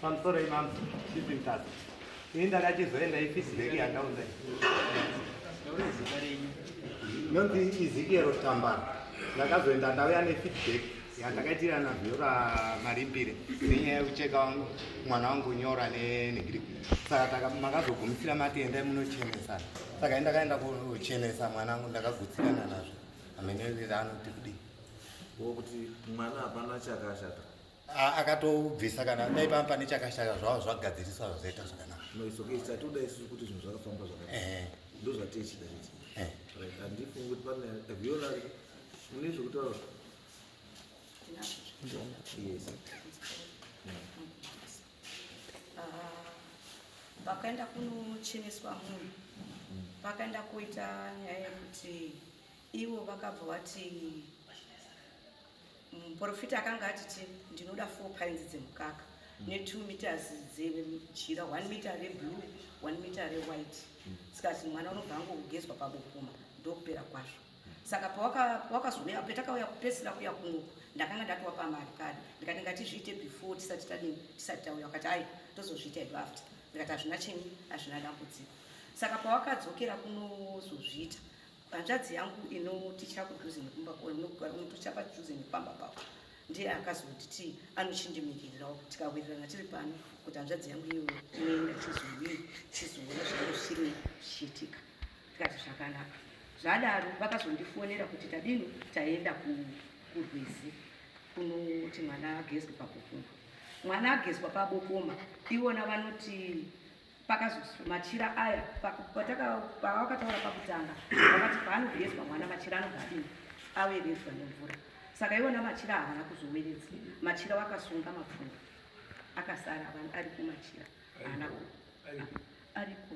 Pamusoro imam Chief Mutasa. Ini ndakachizoenda ifeedback yandaunza. Nonzi Ezekiel Tambara. Ndakazoenda ndauya nefeedback yandakaitira naViola Marimbire nenyaya yekucheka wangu mwana wangu nyora nenhingiriki. Saka makazogumisira mati endai munochenesa. Saka ndakaenda kuchenesa mwana wangu ndakagutsikana nazvo. Amene anoti kudii? Kuti mwana hapana chakashata. Akatobvisa kana dai pamba pane chakashata zvavo zvagadziriswa zvazoita zvakanaka. No, it's okay. Chatoda isusu kuti zvinhu zvakafamba zvakanaka. Ndo zvatichida ichi. Right. Handifungi kuti pane Viola mune zvekutaura. Yes. Pakaenda kunocheneswa munhu, pakaenda kuita nyaya yekuti ivo vakabva vati muprofita akanga atiti ndinoda 4 pints dzemukaka ne2 meters dzejira, 1 meter reblue, 1 meter rewhite. Sikati mwana unobva angogezwa pabopoma, ndokupera kwazvo. Saka pawakazouya, petakauya kupedzisira kuya kunoku, ndakanga ndatowapa mari kare. Ndikati ngatizviite before tisati tadini, tisati tauya. Wakati ai tozozviita hedu after. Ndikati hazvina chinyi, hazvina dambudziko. Saka pawakadzokera kunozozviita, hanzvadzi yangu inoticha kudhuze nekumba, unoticha padhuze nepamba pavo, ndiye akazonditi anochindimiririrawo. Tikawirirana tiri pano kuti hanzvadzi yangu iyoyo inoenda chizodii, chizoona zvinenge zvichiri zvichiitika. Tikati zvakanaka. Zvadaro vakazondifonera kuti tadini, taenda kurwizi kunoti mwana agezwe pabopoma. Mwana agezwa pabopoma, ivona vanoti pakazoswa machira aya pavakataura pakutanga, vakati paanogezwa mwana machira anobva adini, aweredzwa nemvura. Saka iwona machira havana kuzoweredza machira, vakasunga mapfunga akasara ari kumachira haana ariko.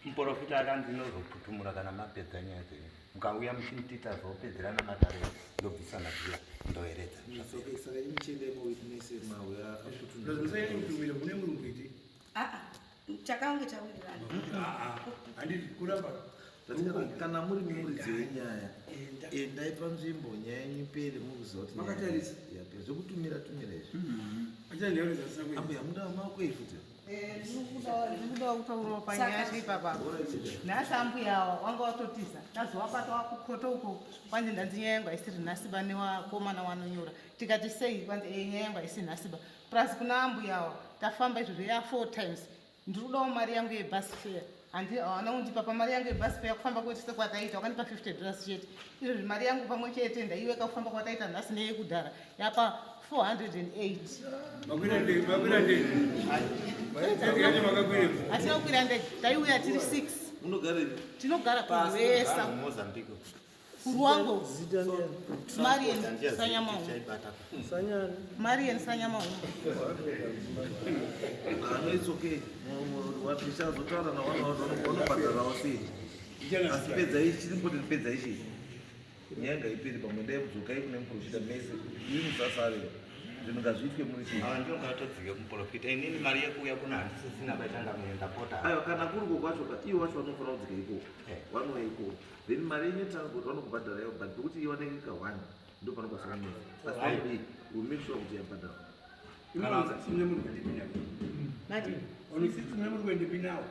Muprofita akanzi inozoputumura kana mapedza nyaya dzenyu, mukauya muchinditi tazopedzerana matare, ndobvisa machira ndoeredza. It's okay. Saka imi chiendai mowitness mauya. Mutumire mune muri kuiti. Aa, takange tawirirana. Handiti kuramba. Kana muri muridzi wenyaya, endai panzvimbo nyaya yenyu ipere mukuziva kuti nyaya Makatarisa. yapera. Zvekutumira tumira izvi. Achandiaureza. Ambuya, muda maoko efuti. Ndikudawo kutaurawo panyaya yacho ipapa. Nhasi ambuya awa wanga watotiza, tazowabata wakukoto uko. Kwanzi ndanzi nyaya yangu haisiri nhasi ba newakomana wanonyora. Tikati sei? Kwanzi nyaya yangu haisi nhasi ba. Plus kuna ambuya awa tafamba izvozvo ya four times. Ndiri kudawo mari yangu yebus fare. Handi hawana kundipa pamari yangu yebus fare. Kufamba kwetu sekwataita wakandipa $50 chete. Izvozvi mari yangu pamwe chete ndaiweka kufamba kwataita nhasi neyekudhara yapa 408. Makwira ndege, makwira ndege. Ndege yacho makakwirepo? Hatina kukwira ndege, taiuya tiri 6. Munogarepi? Tinogara kurwesa. Mozambique. Kurwango. Marian Sanyamahumba. Marian Sanyamahumba. Ano, it's okay. Tichazotaura navanobhadharawo sei, asi pedzai chirimboti pedza ichi, nyaya ngaiperi. Pamwe ndai kudzokai kune muprofita mese, imi musasare, zvinhu ngazviitwe muri chii. Ava ndinongatodzike kumuprofita. Inini mari yekuuya kuno handisisina, baitanga ndapota. Aiwa, kana kuriko kwacho ka, ivo vacho vanofanira kudzika ikoko. Vanouya ikoko, then mari yenyu yetransport vanokubhadhara ivo, but pekuti iwaneke ka one ndo panokwanisa kunetsa, asi vanodii, we make sure kuti yabhadharwa. Mune muri kuendepinawo? Mati. Mune muri kuendepinawo?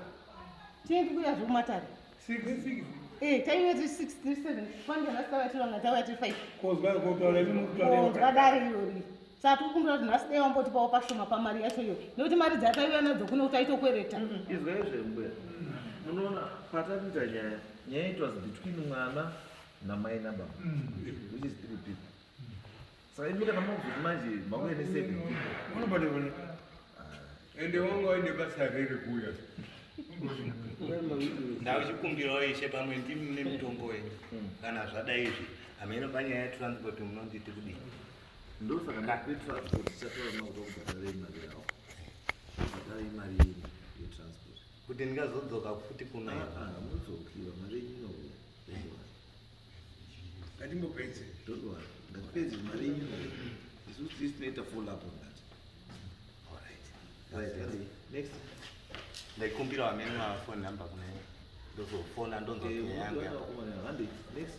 Tiri kuuya zvekumatare. Six six. Taiuya tiri 6, tiri 7. Kwange nhasi tauya tiri vanga, tauya tiri 5. Kozwa kotaura imi muri kutaura. Konzwa dare irori. Saka tiri kukumbira kuti nhasi dai wambotipawo pashoma pamari yacho iyo, nekuti mari dzataiuya nadzo kuno kuti aitokwereta. Izwai zvembuya, munoona patapita nyaya, nyaya it was between mwana namai nababa, which is three people. Saka imi kana makuzoti manje mauya neseven people. Unobhadharwa. Ende wanga waine basa rere kuuya? Ndauchikumbirawo ishe, pamwe ndimi mune mutongo wenyu. Kana zvadai izvi, hameno panyaya yetransport munonditi kudii? Ndosaka ndetransport tichatora makuta kubhadharai mari yavo, bhadharai mari yenyu yetransport. Kuti ndingazodzoka futi kuno? Hamudzokiwa, mari yenyu inouya, don't worry. Ngatimbopedze. Don't worry, ngatipedze, mari yenyu inouya. Isusu tisi tinoita follow up on that. Alright. Right, handi next. Ndaikumbirawo hameno mafone number kune ndozofona ndonzwa nyaya yangu yapa. Handi next.